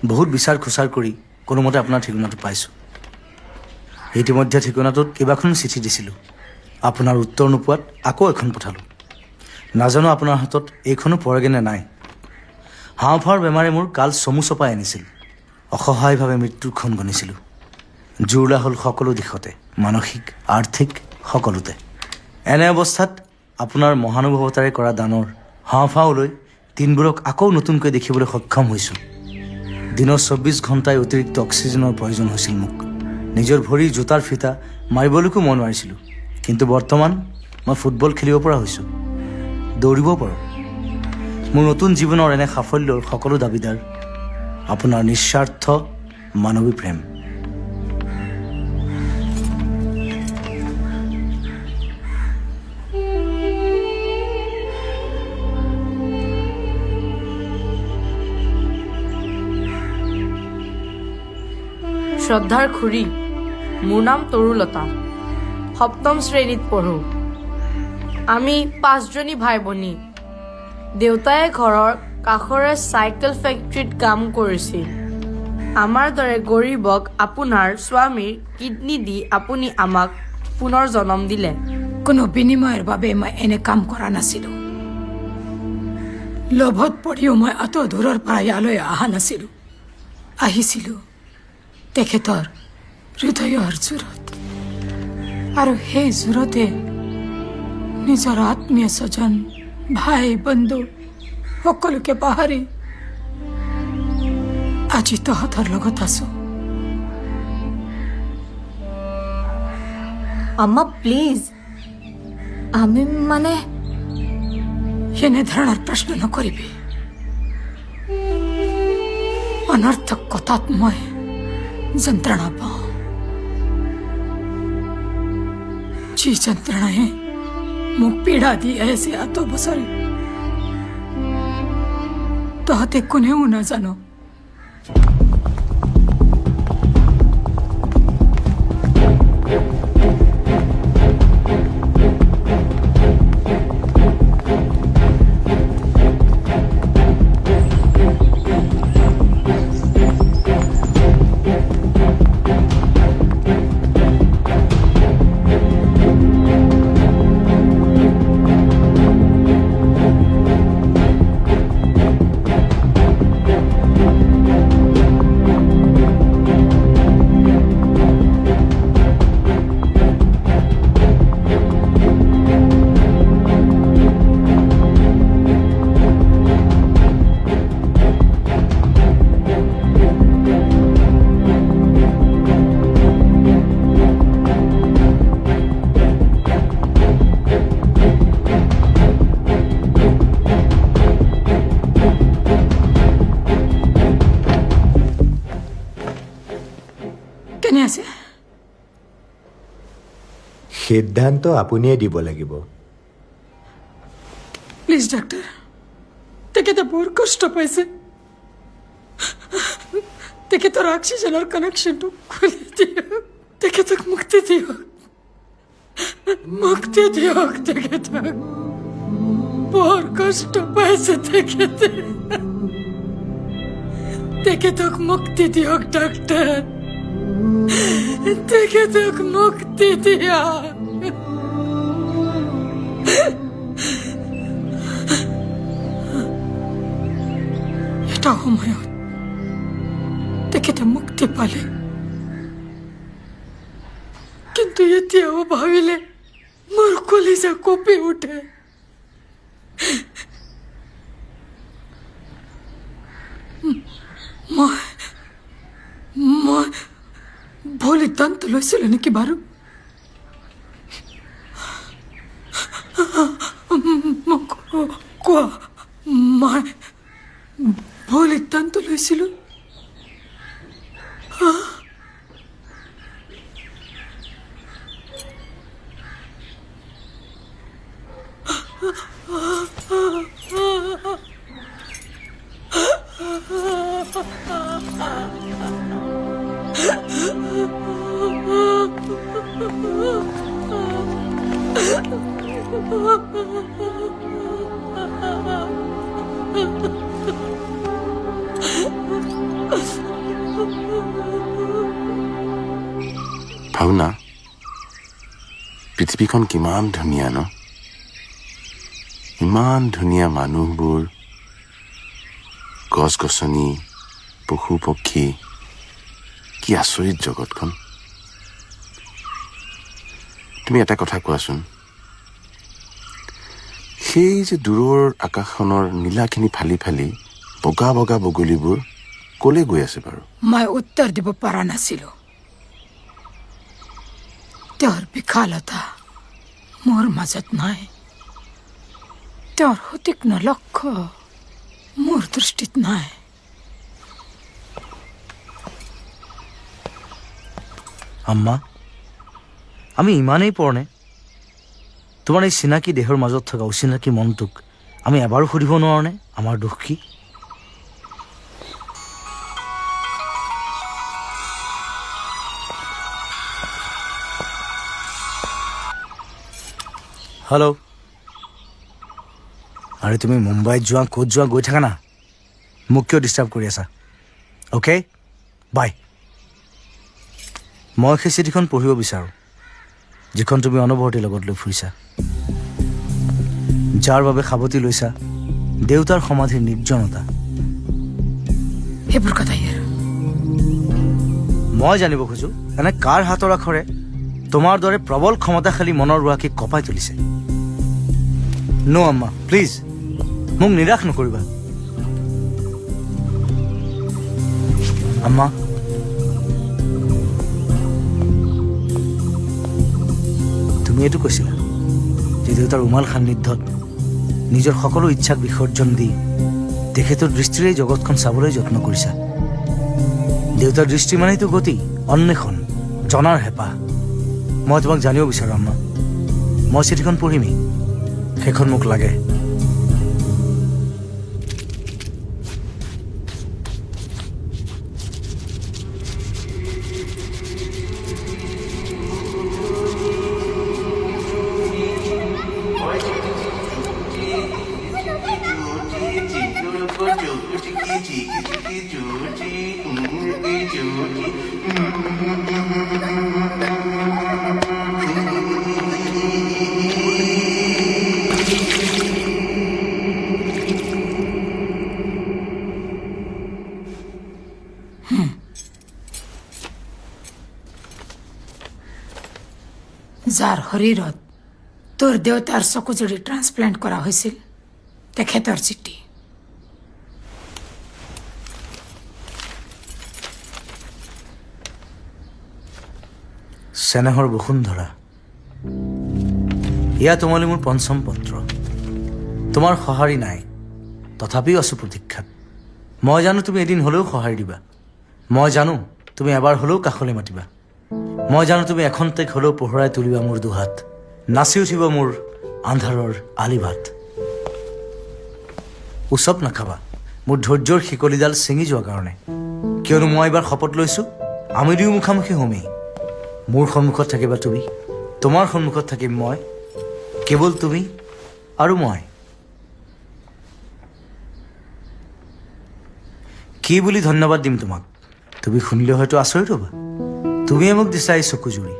বহুত বিচাৰ খোচাৰ কৰি কোনোমতে আপোনাৰ ঠিকনাটো পাইছোঁ। ইতিমধ্যে ঠিকনাটোত কেইবাখনো চিঠি দিছিলোঁ। আপোনাৰ উত্তৰ নোপোৱাত আকৌ এখন পঠালোঁ। নাজানো আপোনাৰ হাতত এইখনো পৰেগৈ নে নাই। হাওঁফাওঁৰ বেমাৰে মোৰ কাল চমু চপাই আনিছিল। অসহায়ভাৱে মৃত্যুৰ ক্ষণ গণিছিলোঁ। জুৰুলা হ'ল সকলো দিশতে, মানসিক, আৰ্থিক সকলোতে। এনে অৱস্থাত আপোনাৰ মহানুভৱতাৰে কৰা দানৰ হাওঁফাওলৈ দিনবোৰক আকৌ নতুনকৈ দেখিবলৈ সক্ষম হৈছোঁ। দিনৰ 24 ঘণ্টাই অতিৰিক্ত অক্সিজেনৰ প্ৰয়োজন হৈছিল মোক। নিজৰ ভৰিৰ জোতাৰ ফিটা মাৰিবলৈকো মই নোৱাৰিছিলোঁ। কিন্তু বৰ্তমান মই ফুটবল খেলিব পৰা হৈছোঁ, দৌৰিবও পাৰোঁ। মোৰ নতুন জীৱনৰ এনে সাফল্যৰ সকলো দাবীদাৰ আপোনাৰ নিস্বাৰ্থ মানৱী প্ৰেম। শ্ৰদ্ধাৰ খুৰী, মোৰ নাম তৰুলতা। সপ্তম শ্ৰেণীত পঢ়োঁ। আমি পাঁচজনী ভাই ভনী। দেউতাই ঘৰৰ কাষৰে চাইকেল ফেক্টৰীত কাম কৰিছিল। আমাৰ দৰে গৰীবক আপোনাৰ স্বামীৰ কিডনী দি আপুনি আমাক পুনৰ জন্ম দিলে। কোনো বিনিময়ৰ বাবে মই এনে কাম কৰা নাছিলোঁ। লোভত পৰিও মই অত দূৰৰ পৰা ইয়ালৈ অহা নাছিলোঁ। আহিছিলোঁ তেখেতৰ হৃদয়ৰ জোৰত আৰু সেই জোৰতে নিজৰ আত্মীয় স্বজন, ভাই বন্ধু সকলোকে পাহৰি আজি তহঁতৰ লগত আছো। আম্মা, প্লিজ, আমি মানে এনেধৰণৰ প্ৰশ্ন নকৰিবি। অনৰ্থক কথাত মই যন্ত্ৰণা পাওঁ, যি যন্ত্ৰণাই মোক পীড়া দি আহিছে অত বছৰে, তহঁতে কোনেও নাজান। কেনে আছে? সিদ্ধান্ত আপুনিয়ে দিব লাগিব। প্লিজ ডাক্তৰ, তেখেতে বৰ কষ্ট পাইছে। তেখেতৰ অক্সিজেনৰ কানেকশ্যনটো খুলি দিয়ক। তেখেতক মুক্তি দিয়ক, মুক্তি দিয়ক তেখেতক। বৰ কষ্ট পাইছে তেখেতে। তেখেতক মুক্তি দিয়ক ডাক্তৰ, তেখেতক মুক্তি দিয়ক। এটা সময়ত তেখেতে মুক্তি পালে, কিন্তু এতিয়াও ভাবিলে মোৰ কলিজা কঁপি উঠে। মই ভুল সিদ্ধান্ত লৈছিলোঁ নেকি বাৰু? মোক কোৱা, মই ভুল সিদ্ধান্ত লৈছিলোঁ? ভাৱনা, পৃথিৱীখন কিমান ধুনীয়া ন? ইমান ধুনীয়া মানুহবোৰ, গছ গছনি, পশু পক্ষী, কি আচৰিত জগতখন। তুমি এটা কথা কোৱাচোন, সেই যে দূৰৰ আকাশখনৰ নীলাখিনি ফালি ফালি বগা বগা বগলীবোৰ ক'লৈ গৈ আছে বাৰু? মই উত্তৰ দিব পৰা নাছিলো। তেওঁৰ বিশালতা মোৰ মাজত নাই, তেওঁৰ সতীক্ষ্ণ লক্ষ্য মোৰ দৃষ্টিত নাই। আম্মা, আমি ইমানেই পৰনে? তোমাৰ এই চিনাকি দেহৰ মাজত থকা অচিনাকি মনটোক আমি এবাৰো সুধিব নোৱাৰোনে আমাৰ দুখ কি? হেল্ল', আৰে তুমি মুম্বাইত যোৱা, ক'ত যোৱা গৈ থাকা না, মোক কিয় ডিষ্টাৰ্ব কৰি আছা? Okay bye. মই সেই চিঠিখন পঢ়িব বিচাৰোঁ যিখন তুমি অনবৰতে লগত লৈ ফুৰিছা, যাৰ বাবে সাৱটি লৈছা দেউতাৰ সমাধিৰ নিৰ্জনতা। সেইবোৰ কথা এৰ। মই জানিব খোজো এনে কাৰ হাতৰ আখৰে তোমাৰ দৰে প্ৰবল ক্ষমতাশালী মনৰ গৰাকীক কঁপাই তুলিছে। ন' আম্মা, প্লিজ মোক নিৰাশ নকৰিবা। আম্মা, তুমি এইটো কৈছিলা যে দেউতাৰ উমাল সান্নিধ্যত নিজৰ সকলো ইচ্ছাক বিসৰ্জন দি তেখেতৰ দৃষ্টিৰেই জগতখন চাবলৈ যত্ন কৰিছা। দেউতাৰ দৃষ্টি মানেইতো গতি, অন্বেষণ, জনাৰ হেঁপাহ। মই তোমাক জানিব বিচাৰোঁ আম্মা, মই চিঠিখন পঢ়িমেই, সেইখন মোক লাগে। যাৰ শৰীৰত তোৰ দেউতাৰ চকুজুৰি ট্ৰান্সপ্লেণ্ট কৰা হৈছিল, তেখেতৰ চিঠি। চেনেহৰ বসুন্ধৰা, এয়া তোমালৈ মোৰ পঞ্চম পত্ৰ। তোমাৰ সঁহাৰি নাই, তথাপিও আছো প্ৰতীক্ষাত। মই জানো তুমি এদিন হ'লেও সঁহাৰি দিবা, মই জানো তুমি এবাৰ হ'লেও কাষলৈ মাতিবা, মই জানো তুমি এখন্তেক হ'লেও পোহৰাই তুলিবা মোৰ দুহাত, নাচি উঠিব মোৰ আন্ধাৰৰ আলিবাট। উচপ নাখাবা মোৰ ধৈৰ্যৰ শিকলিডাল ছিঙি যোৱাৰ কাৰণে, কিয়নো মই এইবাৰ শপত লৈছোঁ আমি দুয়ো মুখামুখি হ'মেই। মোৰ সন্মুখত থাকিবা তুমি, তোমাৰ সন্মুখত থাকিম মই, কেৱল তুমি আৰু মই। কি বুলি ধন্যবাদ দিম তোমাক? তুমি শুনিলে হয়তো আচৰিত হ'বা। তুমিয়ে মোক দিছা এই চকুজুৰি।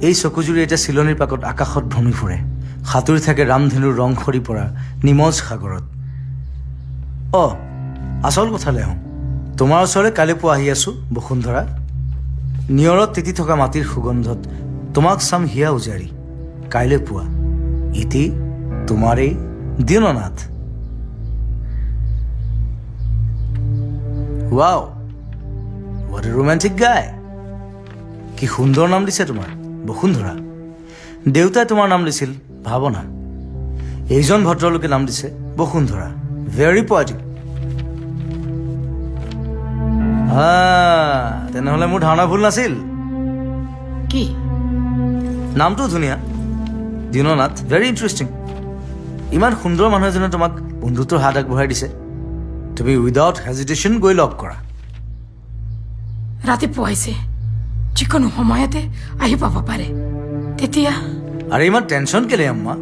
এই চকুজুৰি এতিয়া চিলনীৰ পাকত আকাশত ভ্ৰমি ফুৰে, সাঁতুৰি থাকে ৰামধেনুৰ ৰং সৰি পৰা নিমজ সাগৰত। অ', আচল কথালৈ আহোঁ। তোমাৰ ওচৰলৈ কালি পুৱা আহি আছোঁ বসুন্ধৰা। নিয়ৰত তিতি থকা মাটিৰ সুগন্ধত তোমাক চাম হিয়া উজাৰি। কাইলৈ পুৱা ইতি তোমাৰেই Dinanath. Wow, what a romantic guy. কি সুন্দৰ নাম দিছে তোমাৰ, বসুন্ধৰা। দেউতাই তোমাৰ নাম দিছিল ভাৱনা, এইজন ভদ্ৰলোকে নাম দিছে বসুন্ধৰা। Very poetic. তেনেহ'লে মোৰ ধাৰণা ভুল নাছিল। কি নামটো ধুনীয়া, দীননাথ। Very interesting. ইমান সুন্দৰ মানুহ এজনে তোমাক বন্ধুত্বৰ হাত আগবঢ়াই দিছে, তুমি উইদাউট হেজিটেশ্যন গৈ লগ কৰা। ৰাতিপুৱাইছে, যিকোনো সময়তে আহি পাব পাৰে। তেতিয়া আৰে ইমান টেনশ্যন কেলে আম্মা?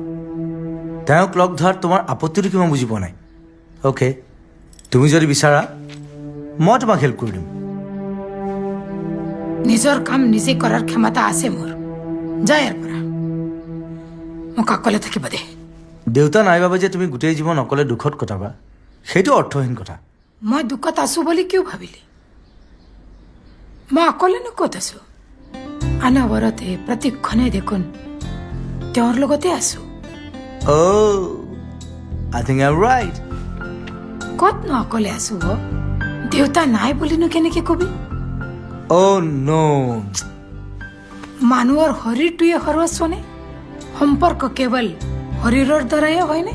তেওঁক লগ ধৰাত তোমাৰ আপত্তিটো কিমান বুজি পোৱা নাই। অ'কে, তুমি যদি বিচাৰা মই তোমাক হেল্প কৰি দিম। নিজৰ কাম নিজে কৰাৰ ক্ষমতা আছে মোৰ। যা ইয়াৰ পৰা, মোক অকলে থাকিব দে। দেউতা নাই বাবে যে তুমি গোটেই জীৱন অকলে দুখত কটাবা, সেইটো অৰ্থহীন কথা। মই দুখত আছো বুলি কিয় ভাবিলি? মই অকলেনো ক'ত আছো? অনবৰতে প্ৰতিক্ষণে দেখোন তেওঁৰ লগতে আছো। Oh, I think I right. ক'তনো অকলে আছো অ'? দেউতা নাই বুলিনো কেনেকে কবি? অ' ন'। মানুহৰ শৰীৰটোৱে সৰ্বস্বনে? সম্পৰ্ক কেৱল শৰীৰৰ দ্বাৰাই হয়নে?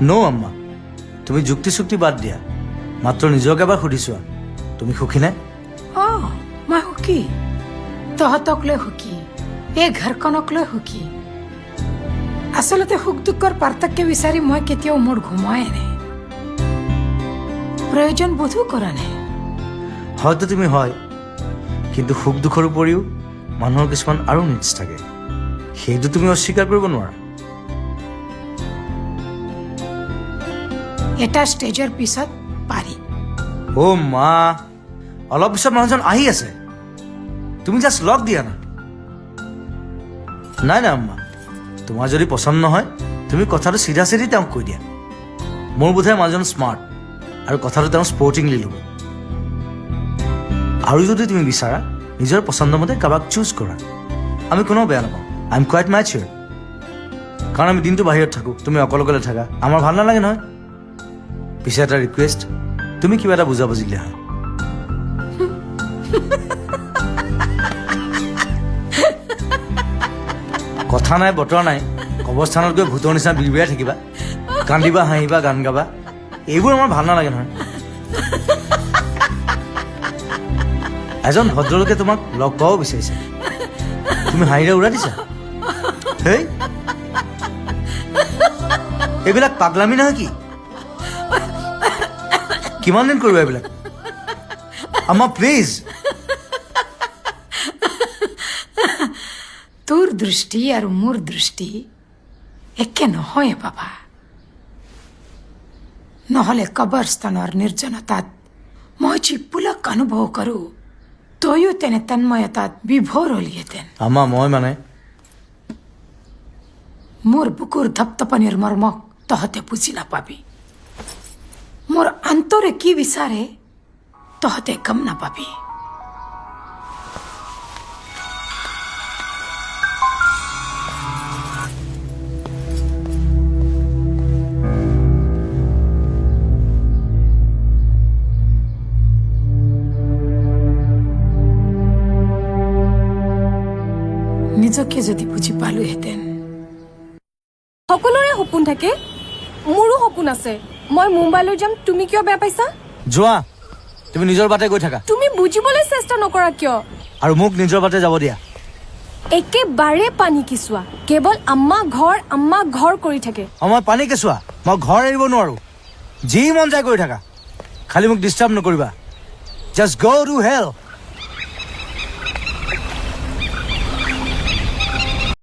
ন' আম্মা, তুমি যুক্তি চুক্তি বাদ দিয়া, মাত্ৰ নিজকে এবাৰ সুধি চোৱা, তুমি সুখী নে? অঁ, মই সুখী। তহঁতক লৈ সুখী, এই ঘৰখনক লৈ সুখী। আচলতে সুখ দুখৰ পাৰ্থক্য বিচাৰি মই কেতিয়াও মূৰ ঘুমোৱাই নাই, প্ৰয়োজন বোধো কৰা নাই। হয়তো তুমি হয়, কিন্তু সুখ দুখৰ উপৰিও মানুহৰ কিছুমান আৰু নিডছ থাকে, সেইটো তুমি অস্বীকাৰ কৰিব নোৱাৰা। এটা ষ্টেজৰ পিছত পাৰি। অ' মা, অলপ পিছত মানুহজন আহি আছে, তুমি জাষ্ট লগ দিয়া না। নাই নাই আম্মা, তোমাৰ যদি পচন্দ নহয় তুমি কথাটো চিধা চিধি তেওঁক কৈ দিয়া। মোৰ বোধহয় মানুহজন স্মাৰ্ট আৰু কথাটো তেওঁ স্পৰ্টিংলি ল'ব। আৰু যদি তুমি বিচাৰা নিজৰ পচন্দ মতে কাৰোবাক চুজ কৰা, আমি কোনো বেয়া নাপাওঁ। I am quite mature, কাৰণ আমি দিনটো বাহিৰত থাকোঁ, তুমি অকলে অকলে থাকা, আমাৰ ভাল নালাগে নহয়। পিছে এটা ৰিকুৱেষ্ট, তুমি কিবা এটা বুজাবুজি দিলে হয়। কথা নাই বতৰা নাই, কবৰস্থানত গৈ ভূতৰ নিচিনা বিৰবিৰাই থাকিবা, কান্দিবা, হাঁহিবা, গান গাবা, এইবোৰ আমাৰ ভাল নালাগে নহয়। এজন ভদ্ৰলোকে তোমাক লগ পাব বিচাৰিছে, তুমি হাঁহিৰে উৰাই দিছা। হেই, এইবিলাক পাগলামি নহয় কি? কিমান দিন কৰিবা এইবিলাক? আম্মা প্লিজ। তোৰ দৃষ্টি আৰু মোৰ দৃষ্টি একে নহয় বাবা। নহ'লে কবৰস্থানৰ নিৰ্জনতাত মই যি পুলক অনুভৱ কৰোঁ, তয়ো তেনে তন্ময়তাত বিভোৰ হলিহেঁতেন। আম্মা, মই মানে মোৰ বুকুৰ ধপধপনিৰ মৰ্মক তহঁতে বুজি নাপাবি। মোৰ অন্তৰে কি বিচাৰে তহঁতে গম নাপাবি। নিজকে যদি বুজি পালোহেঁতেন। সকলোৰে সপোন থাকে, মোৰো সপোন আছে। মই মুম্বাইলৈ যাম, তুমি কিয় বেয়া পাইছা? যোৱা, তুমি নিজৰ বাটে গৈ থাকা। তুমি বুজিবলৈ চেষ্টা নকৰা কিয়? আৰু মোক নিজৰ বাটে যাব দিয়া। একেবাৰে পানী কেঁচুৱা, কেৱল আম্মা ঘৰ আম্মা ঘৰ কৰি থাকে। অ, মই পানী কেঁচুৱা, মই ঘৰ এৰিব নোৱাৰো। যি মন যায় কৰি থাকা, খালি মোক ডিষ্টাৰ্ব নকৰিবা। Just go to hell.